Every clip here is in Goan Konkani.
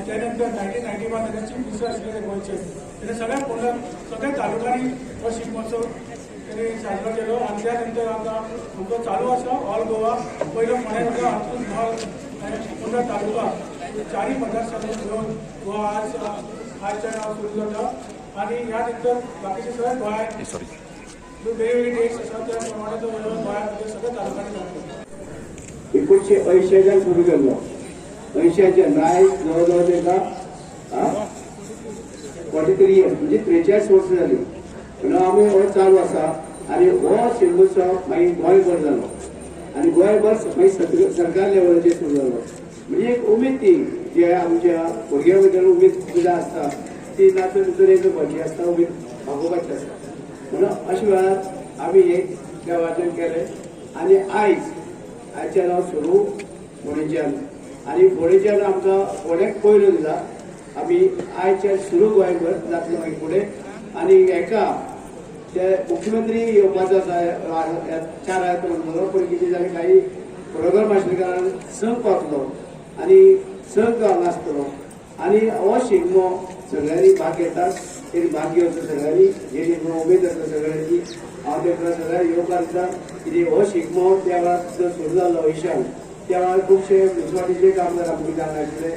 आनी त्या नंतर 1991 तेन्ना चीफ मिनिस्टर आशिल्ले ते गोंयचे. तेन्ना सगळ्या फोंडा, सगळ्या तालुक्यांनी हो शिगमोत्सव तेणी साजरो केलो. आनी त्या नंतर आमकां आमचो चालू आसा ऑल गोवा. पयलो फोंड्या जाता, अंत्रूज म्हाल आनी फोंडा तालुका, चारय मतदारसंघ घेवन हो आज आजच्या नांव सुरू जाता. आनी ह्या नंतर बाकीचे सगळे गोंयांत वेगवेगळे डेट्स आसा, त्या प्रमाणे तो गोंयांत भितर सगळ्या तालुक्यांनी जाता. 1980च्यान सुरू केल्लो. 80च्यान आयज जवळ जवळ ताका 43 इयर्स, म्हणजे 43 वर्सां जाली. म्हणून आमी हो चालू आसा. आनी हो शिगमोत्सव मागीर गोंयभर जालो आनी गोंयभर मागीर सरकार लेवलाचेर सुरू जालो. म्हणजे एक उमेद ती जे आमच्या भुरग्यां भितर उमेद सुद्दां आसता, ती नाचून भितर एक भजी आसता, उमेद भागोवपाची आसता. म्हणून अशा वेळार आमी हे देवाचें केलें. आनी आयज आयचें नांव सुरू फोंडेच्यान आनी फोंडेच्यान आमकां फोंड्याक पयलो दिला. आमी आयच्या सुरू गोंयभर जातलो मागीर फुडें. आनी हेका ते मुख्यमंत्री येवपाचो आसा 4 आयत म्हणटलो, पूण कितें जालें, काही प्रोग्राम आशिल्ल्या कारणान 6क पावतलो आनी 6क हांगा आसतलो. आनी हो शिगमो सगळ्यांनी भाग घेतात, तेणी भाग घेवचो सगळ्यांनी, जेणे करून उमेद जाता सगळ्यांची. हांव तेका सगळ्यांक येवकार दिता. कितें, हो शिगमो त्या वेळार सुरू जाल्लो 80शान, त्या वेळार खुबशे म्युनिसिपालिटीचे कामदार आमचे जाण आशिल्ले.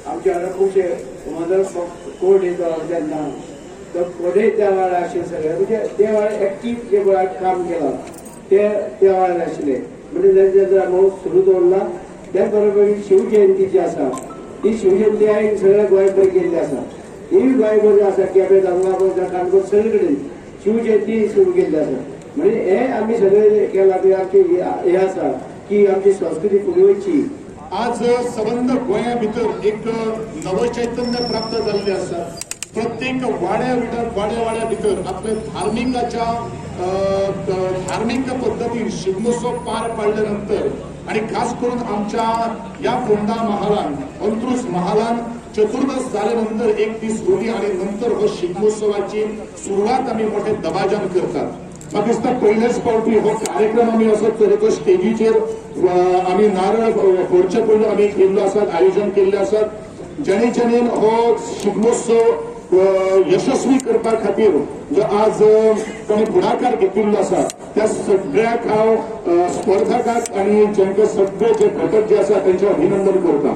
आमच्या वांगडा खुबशे मदर कोर्ट येतो तेन्ना, तो कोर्टय त्या वेळार आशिल्ले सगळे. म्हणजे त्या वेळार एक्टीव जे वेळार काम केलां ते त्या वेळार आशिल्ले. म्हणजे तेंचे आमी सुरू दवरला. त्याच बरोबर शिवजयंती जी आसा, ती शिवजयंती हांवें सगळ्या गोंयभर केल्ली आसा. ही गोंयभर आसा, केपें, तालुका, काणकोण, सगळे कडेन शिवजयंती सुरू केल्ली आसा. म्हणजे हे आमी सगळे केलां ते आमची हे आसा की आमची संस्कृती फुडें वयची. आज सबंद गोंया भितर एक नवचैतन्य प्राप्त जाल्लें आसा. प्रत्येक वाड्या भितर, वाड्या वाड्या भितर आपल्या धार्मिकाच्या धार्मिक पद्दतीन शिगमोत्सव पार पाडल्या नंतर आणि खास करून आमच्या या फोंडा महालान, अंत्रुज महालान चतुर्दश जाल्या नंतर एक दीस होली आणि नंतर हो शिगमोत्सवाची सुरवात आमी मोठ्या दबाज्यान करतात. म्हाका दिसता पयलेच फावटी हो कार्यक्रम आमी असो तरेचो स्टेजीचेर आमी नारळ फोडचे पयलू आमी केल्लो आसात, आयोजन केल्ले आसात. जेणे जेणेन हो शिगमोत्सव यशस्वी करपा खातीर जो आज ताणें फुडाकार घेतिल्लो आसा, त्या सगळ्याक हांव स्पर्धकाक आनी जांकां सगळे जे घटक जे आसा तेंचें अभिनंदन करता.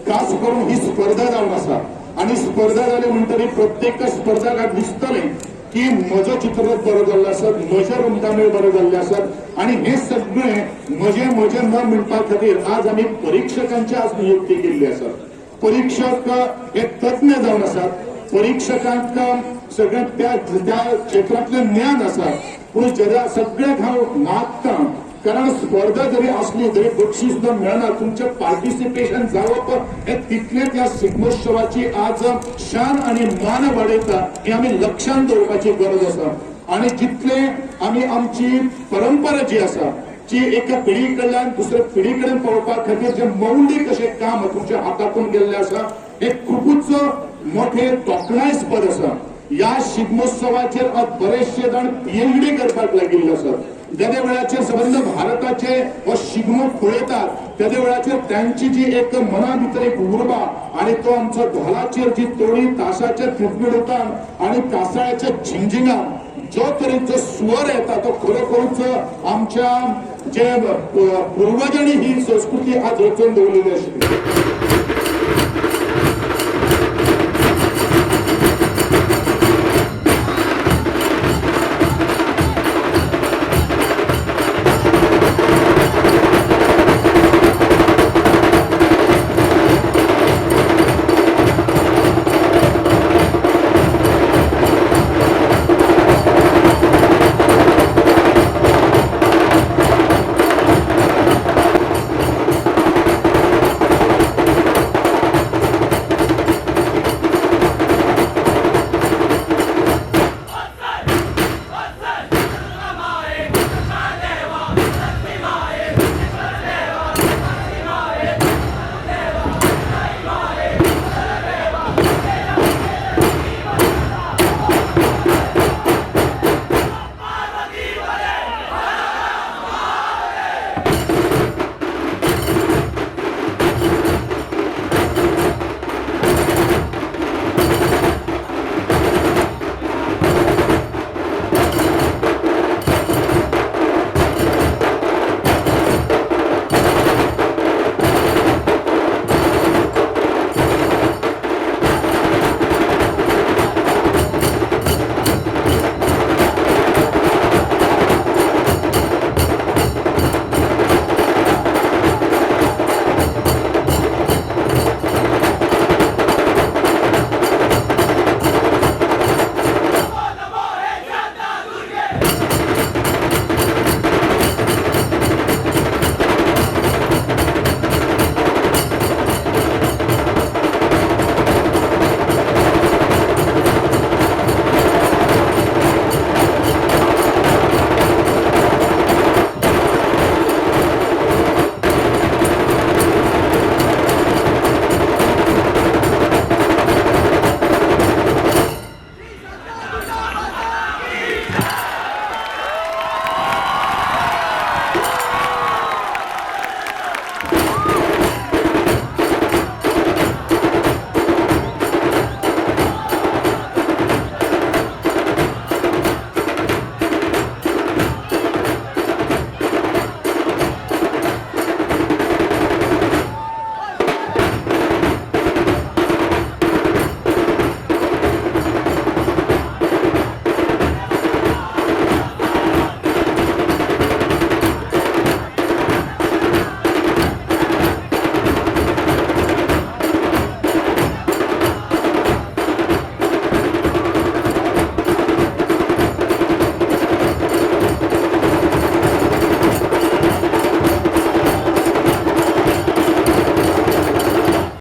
खास करून ही स्पर्धा जावन आसा आनी स्पर्धा जाली म्हणटकीर प्रत्येक स्पर्धकाक दिसतलें की म्हजो चित्ररथ बरो जाल्लो आसत, म्हजे रुमटामेळ बरो जाल्ले आसत. आनी हें सगळें म्हजें म्हजें न म्हणपा खातीर आज आमी परिक्षकांची आज नियुक्ती केल्ली आसा. परीक्षक हे तज्ञ जावन आसात. परीक्षकांक सगळ्या त्या त्या क्षेत्रांतलें ज्ञान आसा. पूण जेन्ना सगळ्याक हांव मागता, कारण स्पर्धा जरी असली तरी बक्षीस न मेळना, तुमचें पार्टिसिपेशन जावप हे तितलें त्या शिगमोत्सवाची आज शान आनी मान वाडयता, हें आमी लक्षांत दवरपाची गरज आसा. आनी जितले आमी आमची परंपरा जी आसा, जी एका पिढी कडल्यान दुसऱ्या पिढी कडेन पावोवपा खातीर जे मौलीक अशें काम तुमच्या हातातून गेल्लें आसा, हे खुबूच मोठें तोखणायस्पद आसा. ह्या शिगमोत्सवाचेर आज बरेचशे जाण पीएचडी करपाक लागिल्ले आसात. जेदे वेळाचेर सबंद भारताचे हो शिगमो पळयतात, तेदे वेळाचेर त्यांची जी एक मना भितर एक उर्बा आणि तो आमचो धोलाचेर जी तोडी, तासाच्या तिडमिडतान आणि कासाळ्याच्या झिंगझिंगान जो तरेचो स्वर येता, तो खरोखरूच आमच्या जे पूर्वजांनी ही संस्कृती आज रचून दवरलेली आशिल्ली.